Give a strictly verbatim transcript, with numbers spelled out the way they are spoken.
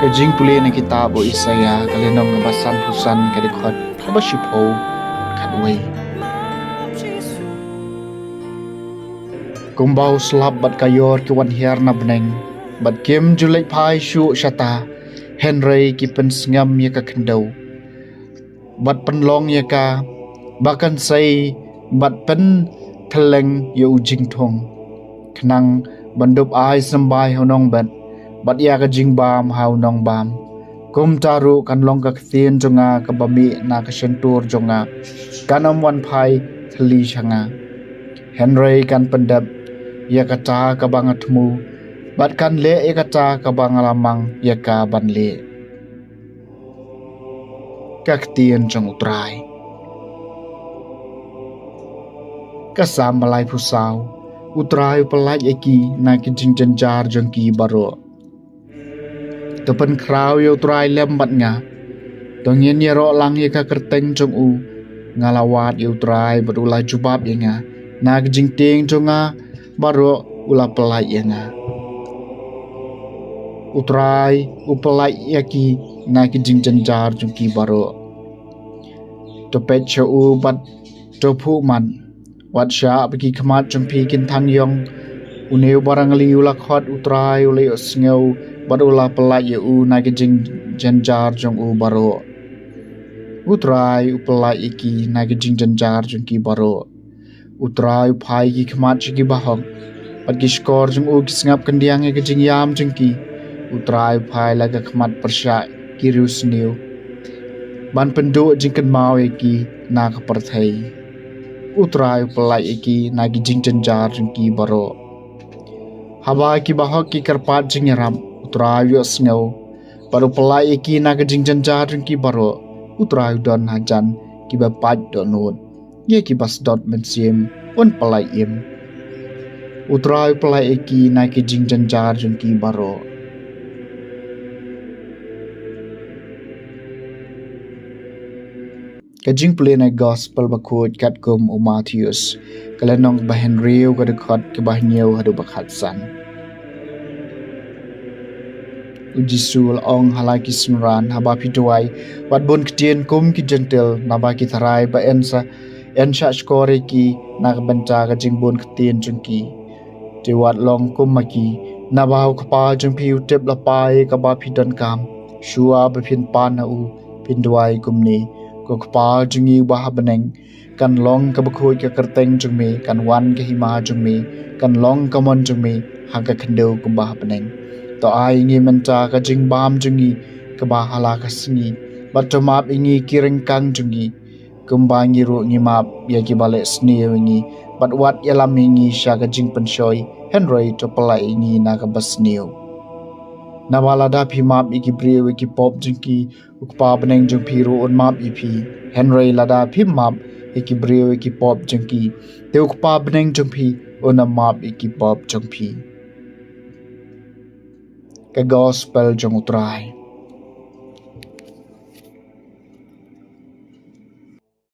Ka jingpule na kitab u Isaïah, ka lynnong kaba sanphew san, ka dkhot kaba shiphew khatwei. Kumba u slap bad ka ïor ki wan hiar na bneng, bad kim ju leit phai shuh shata, hynrei ki pynsngem ïa ka khyndew bad pynlong ïa ka ba kan sei bad pynthylleng ïa u jingthung, khnang ban dup ai symbai ha u nongbet bad ïa ka jingbam ha u nongbam. Kumta ruh kan long ka ktien jong nga kaba mih na ka shyntur jong nga, kan ym wan phai thylli sha nga, hynrei kan pyndep ïa kata kaba nga thmu bad kan leh ïa kata kaba nga la mang ïa ka ban leh. Ka ktien jong u Trai. Ka Salm ba laiphew saw. U Trai u pyllait ïa ki na ki jingjynjar jong ki baroh. To pynkhraw ïa u Trai lem bad nga, to ngin ïaroh lang ïa ka kyrteng jong u. Nga la wad ïa u Trai bad u la jubab ïa nga, na ka jingtieng jong nga baroh u la pyllait ïa nga. U Trai u pyllait ïa ki na ki jingjynjar jong ki baroh. To peit sha u bad to phuh mat, wat shah ba ki khmat jong phi kin thang ïong. Une uba rangli u la khot, u Trai u la ïohsngew bad u la pyllait ïa u na ki jingjynjar jong u baroh. U Trai u pyllait ïa ki na ki jingjynjar jong ki baroh. U Trai u phai ïa ki khmat sha ki bahok, bad ki shkor jong u ki sngap khyndiat ïa ka jingïam jong ki. U Trai u phai la ka khmat pyrshah ki riewsniew, ban pynduh jingkynmaw ïa ki na ka pyrthei. U Trai u pyllait ïa ki na ki jingjynjar jong ki baroh. Haba ki bahok ki kyrpad jingïarap, u Trai u ïohsngew bad u pyllait ïa ki na ki jingjynjar jong ki baroh. U Trai u don hajan kiba pait dohnud, ïa kiba sdot mynsiem un pyllait im. U Trai u pyllait ïa ki na ki jingjynjar jong ki baroh. Ka jingpule na gospel bakhuid katkum u Mathaios, ka lynnong ba hynriew, ka dkhot kaba hynñiew haduh ba khatsan. U Jisu u la ong ha la ki synran, haba phi duwai, wat bun ktien kum ki jentil, naba ki tharai ba yn sa, yn shah shkor ïa ki na ka bynta ka jingbun ktien jong ki. Te wat long kum ma ki, naba u Kpa jong phi u tip lypa ïa kaba phi donkam. Shuwa ba phin pan ha u, phin duwai kumne: Ko Kpa jong ngi uba ha bneng, kan long kaba khuid ka kyrteng jong me, kan wan ka hima jong me, kan long ka mon jong me ha ka khyndew kumba ha bneng. To ai ïa ngi mynta ka jingbam jong ngi kaba ha la ka sngi, bad to map ïa ngi ki ryngkang jong ngi, kumba ngi ruh ngi map ïa kiba leh sniew ïa ngi, bad wat ïalam ïa ngi sha ka jingpynshoi, hynrei to pyllait ïa ngi na kaba sniew. Naba lada phi map ïa ki briew ïa ki pop jong ki, u Kpa bneng jong phi ruh un map ïa phi. Hynrei lada phim map ïa ki briew ïa ki pop jong ki, te u Kpa bneng jong phi un ym map ïa ki pop jong phi. Ka gospel jong u Trai.